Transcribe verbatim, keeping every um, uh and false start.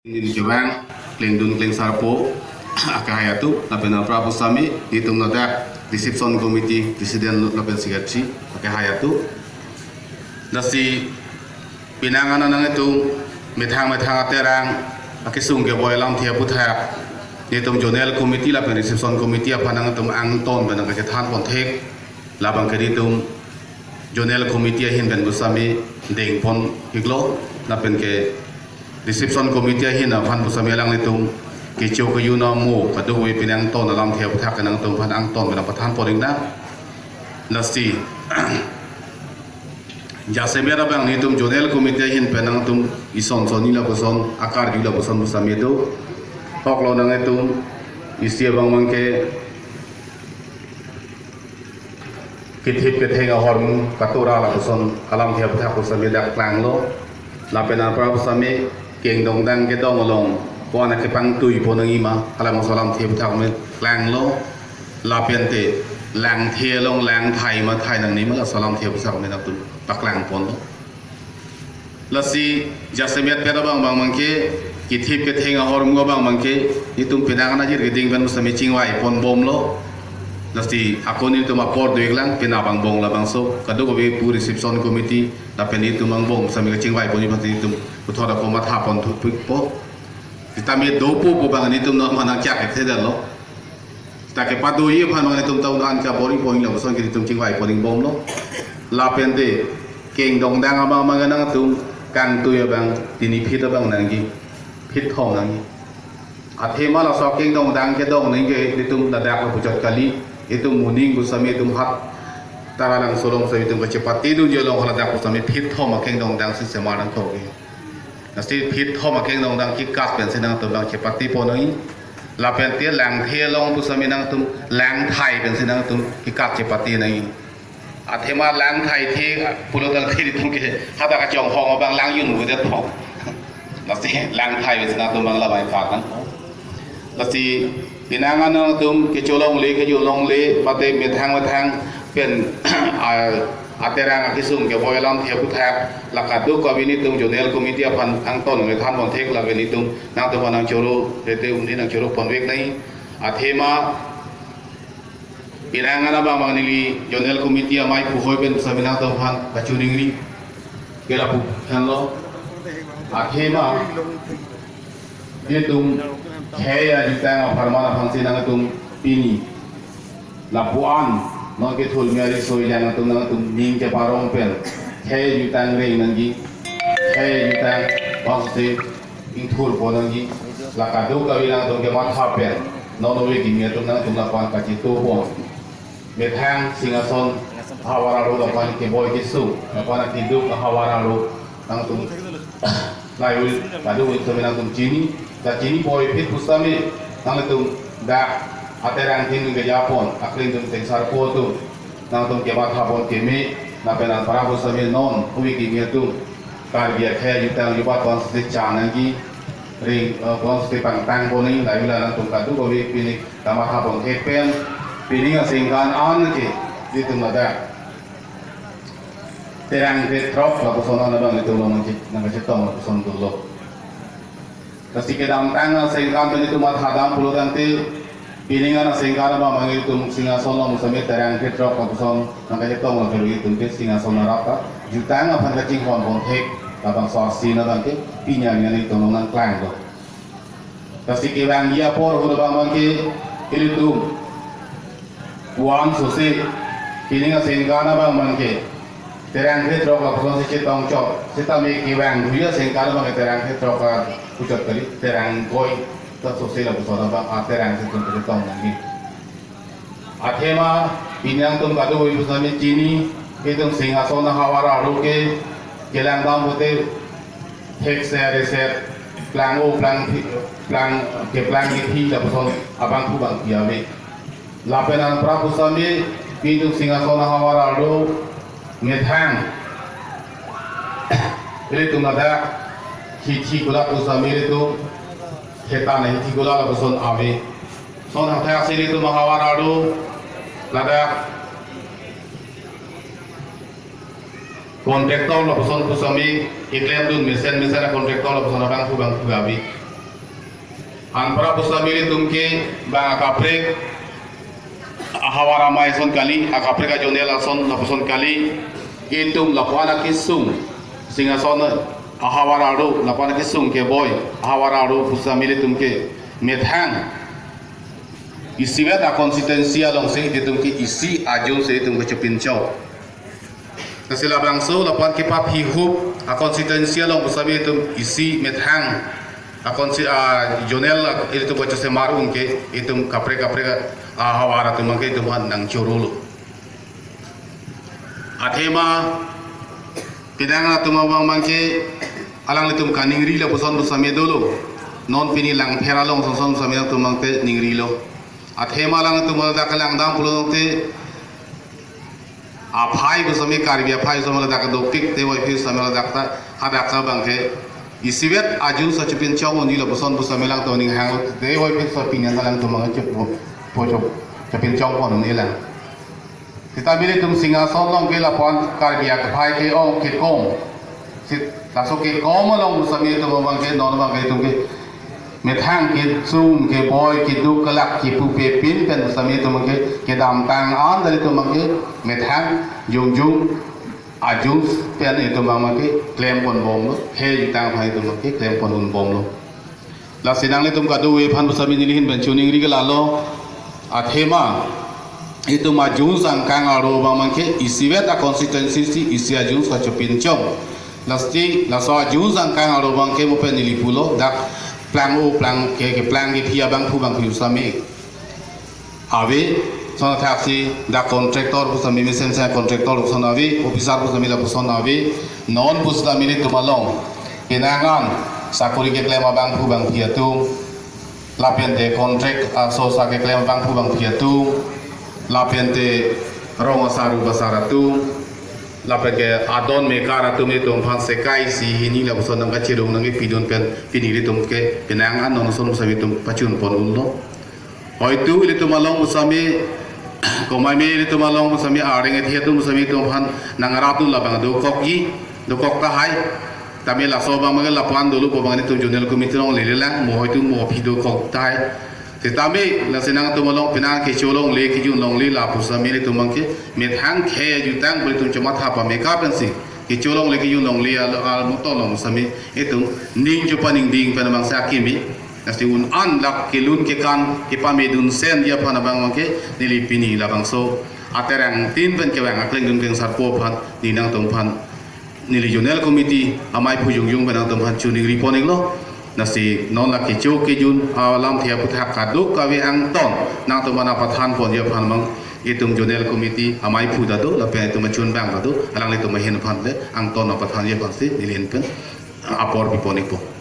Neli kevang klengdun klengsarpo akehai atum, lapen anpra pusitame nelitum ladak reception committee president lapen secretary akehai atum. Lasi penang an nanglitum methang methang aterang akesung keboi alamthe aphuthak nelitum zonal committee lapen reception committee aphan nanglitum angton pen nangkachethan ponthek. Labang ke nelitum zonal committee ahin pen pusitame dengpon hiklo, lapen ke reception committee ahin aphan pusitame alanglitum kecho kejun amo kadokave penang ton alamthe aphuthak nangtum aphan angton pen nangpathan pon iknang. Lasi jasemet abang nelitum zonal committee ahin pen nangtum ison sonni lapuson akarju lapuson pusitame do. Hoklo, nanglitum isi abang abang ke kethip ketheng ahormu katora lapuson alamthe aphuthak pusitame dak klanglo. Lapen anpra pusitame keng dongdang kedong along ko-an kepangtui pon nangji ma, halabangso alamthe aphuthak me klanglo. Lapen te langthe along langthai ma thai nangne ma, laso alamthe aphuthak me nangtum paklang ponlo. Lasi jasemet pen abang abang abang ke kethip ketheng ahormu abang abang ke nelitum penang an ajir keding pen pusitame chingvai pon bomlo. Lasi ako nelitum apor do iklang, penang angbong labangso kadokave pu reception committee lapen nelitum angbong pusitame kachingvai ponji aphan nelitum puthot ako matha pon thupikpo. Sitame dopo pu abang nelitum non manang chak kethedetlo. Ta kepadoji aphan abang nelitum ta un-an kabor-i pon lapuson ke nelitum chingvai pon bomlo. Lapen te keng dongdang abang abang nangtum kangtui abang tini phit abang nangji, phit thom nangji. Athema laso keng dongdang kedong nangji ke nelitum ladak lapu chot kali, itum moning pusitame itum hat Taralangso along pusitame itum kachepate dunji along haladak pusitame phit thom akeng dongdang si semar nangkok ke. Lasi phit thom akeng dongdang kekat pensi nangtum abang chepate pon nangji. Lapen te langthe along pusitame nangtum langthai pensi nangtum kekat chepate nangji. Athema langthai the pulo tangte nelitum ke hadak kachonghong abang lang jun udet thom. Lasi langthai pensi nangtum abang labang kat nang. Lasi penang an nangtum kecho longle, kejo longle, mate methang methang pen a- aterang akesung keboi alamthe aphuthak la kadokave nelitum zonal committee aphan angton nangkethan ponthek, lapen nelitum nangtum aphan nangchoro, rete unde nangchoro ponvek nangji. Athema penang an abang abang neli zonal committee amei puhoi pen pusitame nangtum aphan kachiningri ke lapu henlo. Athema nelitum khei ajutang apharman aphansi nangtum pini lapu-an non kethur miyari soi jang atum nangtum ning cheparong pen khei ajutang reng nangji, khei ajutang bangsi ingthur pon nangji, la kadokave nangtum kematha pen non ove kimi atum nangtum lapu-an kachito pon. Methang Singhason ahavar arlo lapu-an keboi keso, lapu-an keduk ahavar arlo nangtum lahei-hui kadokave nangtum chini, ta chini poi phit pusitame nangtum dak aterang tin kejapon akleng atum tengsar po atum nangtum kematha pon keme, lapen anpra pusitame non ove kimi atum Karbi akhei ajutang jubat pon sese cha nangji, ring, eh, pon sese pangtang pon nangji, lahei-hui la nangtum kadokave pini kamatha ponthek pen, pining aningkan an ke nelitum ladak terang krethrok lapuson an abang nelitum along nangche- nangkachetong lapuson dolo. Lasi kedamtang aningkan pen nelitum mathadam pulo tangte, pining aningkan abang abang nelitum Singhason along pusitame terang krethrok lapuson nangkachetong lapen nelitum ke Singhason arap ta jutang aphan kachinghon ponthek labangso asin abang ke pini arni nelitum along nangklanglo. Lasi kevangji apor ahut abang abang ke ilitum pu-an sose pining aningkan abang abang ke terang krethrok lapuson si chetong chot, sitame kevangji aningkan abang ke terang krethrok lapu chot kali, terang ingkoi ta sose lapuson abang aterang si chetong chetong nangji. Athema pini nangtum kadokave pusitame chini, itum Singhason ahavar arlo ke kelang dam pute thekser reser, plang-o plang thi, plang keplang kethi lapuson abangphu bangphi ave. Lapen anpra pusitame itum Singhason ahavar arlo methang ilitum ladak hithi kulat pusitame ilitum hetan hithi kulat lapuson ave. Lason athak si ilitum ahavar arlo ladak contractor lapuson pusitame keklem dun mesen mesen a contractor lapuson abangphu bangphu ave. Anpra pusitame ilitum ke bang akaprek ahavar amei ason kali, akaprek a-zonal ason lapuson kali, itum lapu-an akesung, Singhason ahavar aro, lapu-an akesung keboi ahavar aro pusitame ilitum ke methang isivet a-constituency alongsi ilitum ke isi a-zone si ilitum kechepinchong. Lasi labangso lapu-an kepaphihup a-constituency along pusitame itum isi methang a-consti-, a-zonal ilitum kachosemar un ke itum kaprek kaprek ahavar atum abang ke itum aphan nangchorolo. Athema penang atum abang abang ke alanglitum kaningri lapuson pusitame dolo. Non pini Langpher along sonson pusitame atum abang ke ningrilo. Athema alanglitum dak langdam pulo te aphai pusitame, Karbi aphai pusitame ladak dopik, te wai phi pusitame ladak ta, hadak ta abang ke isivet a-zone si chepinchong unji lapuson pusitame alangtum aning hang, te wai phi pusitame pini alangtum abang chep po chep chepinchong pon unji lang. Sitame ilitum Singhason along ke lapu-an Karbi aphai ke-ong kekom. Sit laso kekom along pusitame itum abang ke non abang ke itum ke methang kesung keboi keduk kelak kepu pepin pen pusitame itum ke kedamtang an dari itum abang ke methang jongjung a-zone pen itum abang ke klem pon bomlo, he jutang aphan itum abang ke klem pon un bomlo. Lasi nanglitum kadokave aphan pusitame neli ahin pen choningri ke lalo. Athema itum a-zone angkang aro abang abang ke isivet a-constituency si isi a-zone si chepinchong. Lasi laso a-zone angkang aro abang ke mo pen neli pulo dak plang o plang ke, keplang kephi abangphu bangphi pusitame ave, lason athaksi dak contractor pusitame mesen sa contractor lapuson ave, officer pusitame lapuson ave, non pusitame ilitum along penang an sakori keklem abangphu bangphi atum, lapen te contract aso sa keklem abangphu bangphi atum, lapen te rong asar ru asar atum, lapen ke adon mekar atum itum aphan sekai isi hini lapuson nangkachirung nangkepidun pen pini ilitum ke penang an non ason pusitame itum pachun pon unlo. Hoitu ilitum along pusitame, komaime ilitum along pusitame areng ethi atum pusitame itum aphan nangrap dun labang dokokji, dokok tahai. Tame laso abang abang lapu-an dolo pu abang ilitum zonal committee along lele lang, mo hoitu mo aphi dokok tahai. Sitame lasi nangtum along penang kecho longle kejun longle lapu pusitame ilitum abang ke methang khei jutang pu ilitum chomatha pameka pensi kecho longle kejun longle al, almoto along pusitame itum ning chupa ning ding pen abang si akimi. Lasi un-an lak kelun kekan kepamedun sen ji aphan abang abang ke neli pini labangso aterang tin pen kevang akleng dun keng sarpo aphan neli nangtum aphan neli zonal committee amei phu jongjung pen nangtum aphan choningri pon iklo. Lasi non lak kecho kejun alam thia puthak kadokave angton nangtum aphan apathan pon ji aphan abang itum zonal committee amei phu ta do, lapen itum achun bang ta do, alanglitum ahin aphan le angton apathan ji aphan si neli ahin pen apor pi pon ikpo.